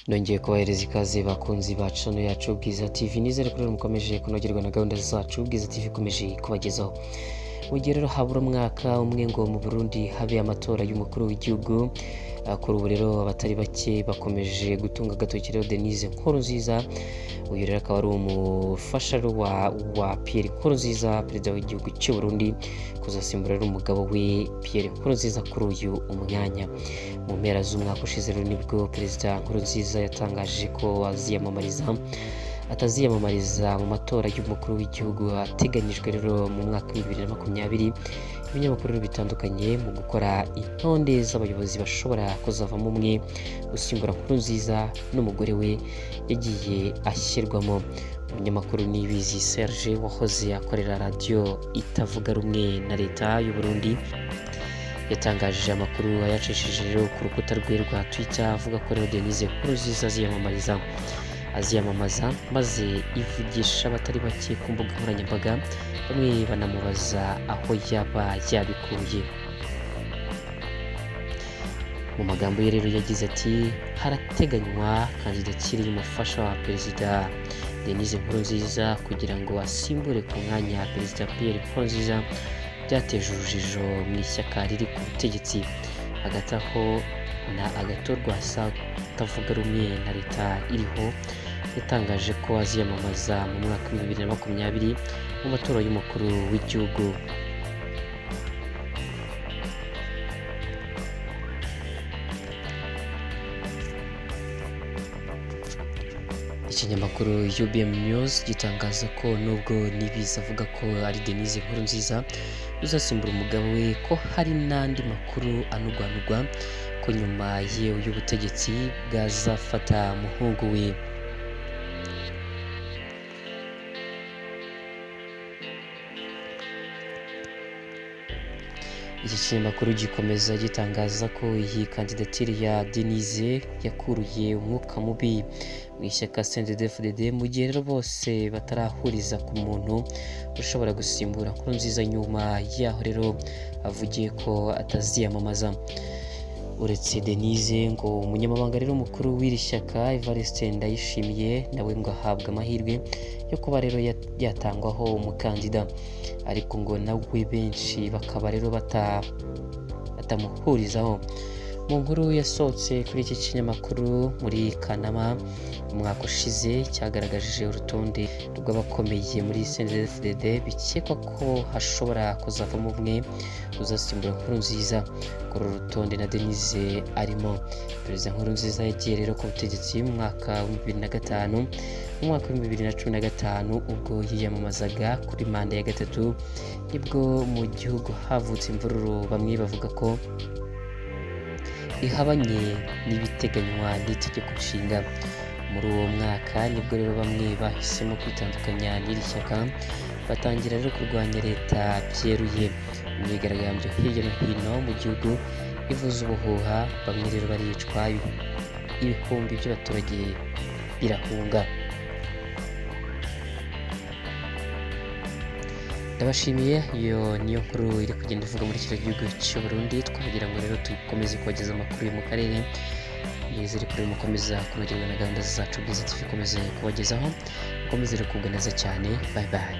Nongeye kubahereza ikaze bakunzi ba channel yacu Bwiza TV. Nizere ko rero mukomeje kunogerwa na gahunda zacu Bwiza TV ikomeje kubagezaho. Mu gihe rero habura umwaka umwe ngo mu Burundi habe amatora y'umukuru w'igihugu, kuri ubu rero abatari bake bakomeje gutunga agatoki rero Denise Nkurunziza. Uyu rero akaba ari umufasha wa Pierre Nkurunziza, perezida w'igihugu cy'u Burundi, kuzasimbura rero umugabo we Pierre Nkurunziza kuri uyu mwanya. Mu mpera z'umwaka ushize rero nibwo perezida Nkurunziza yatangaje ko ataziyamamariza mu matora y'umukuru w'igihugu ateganyijwe rero mu mwaka wa 2020. Ibinyamakuru bitandukanye mu gukora intonde z'abayobozi bashobora kuzavamo umwe usimbura Nkurunziza n'umugore we yagiye ashyirwamo. Umunyamakuru Nibizi Serge wahoze akorera radiyo itavuga rumwe na leta y'u Burundi yatangaje amakuru ayacishije rero ku rukuta rwe rwa Twitter, avuga ko rero Denise Nkurunziza aziyamamaza, maze ivugisha abatari bake ku mbuga nkoranyambaga, bamwe banamubaza aho yaba yabikuye. Mu magambo ye rero yagize ati: harateganywa kandidatire y'umufasha wa perezida Denise Nkurunziza kugira ngo asimbure ku mwanya wa perezida Pierre Nkurunziza. Byateje urujijo mu ishyaka riri ku butegetsi. Hagati aho na Agathon Rwasa utavuga rumwe na leta iriho yatangaje ko aziyamamaza mu mwaka wa 2020 mu matora y'umukuru w'igihugu. Ikinyamakuru UBM News gitangaza ko nubwo Nibizi avuga ko ari Denise Nkurunziza uzasimbura umugabo we, ko hari n'andi makuru anugwanugwa ko nyuma y'ubutegetsi bwazafata umuhungu we. Iki kinyamakuru gikomeza gitangaza ko iyi kandidatire ya Denise yakuruye umwuka mubi mu ishyaka CNDD-FDD, mu gihe rero bose batarahuriza ku muntu ushobora gusimbura Nkurunziza nyuma yaho rero avugiye ko ataziyamamaza. Uretse Denise, ngo umunyamabanga rero mukuru w'iri shyaka Evariste Ndayishimiye nawe ngo ahabwa amahirwe yo kuba rero yatangwaho umukandida, ariko ngo nawe benshi bakaba rero batamuhurizaho. Mu nkuru yasohotse kuri iki kinyamakuru muri Kanama umwaka ushize, cyagaragaje urutonde rw'abakomeye muri CNDD-FDD bikekwa ko hashobora kuzavamo umwe uzasimbura Nkurunziza. Kuri uru rutonde na Denise arimo. Perezida Nkurunziza yagiye rero ku butegetsi mu mwaka wa 2005. Mu mwaka wa 2015 ubwo yiyamamazaga kuri manda ya gatatu, nibwo mu gihugu havutse imvururu, bamwe bavuga ko ihabanye n'ibiteganywa n'itegeko nshinga. Muri uwo mwaka nibwo rero bamwe bahisemo kwitandukanya n'iri shyaka, batangira rero kurwanya leta byeruye. Imyigaragambyo hirya no hino mu gihugu ivuza ubuhuha, bamwe rero baricwa, ibihumbi by'abaturage birahunga. Ndabashimiye, iyo niyo nkuru iri kugenda ivuga muri kino gihugu cy'u Burundi. Twagira ngo rero dukomeze kubageza amakuru yo mu karere. Nizere ko mukomeza kunogerwa na gahunda zacu Bwiza TV ikomeze kubagezaho. Mukomeze rero kugubwa neza cyane. Bye bye.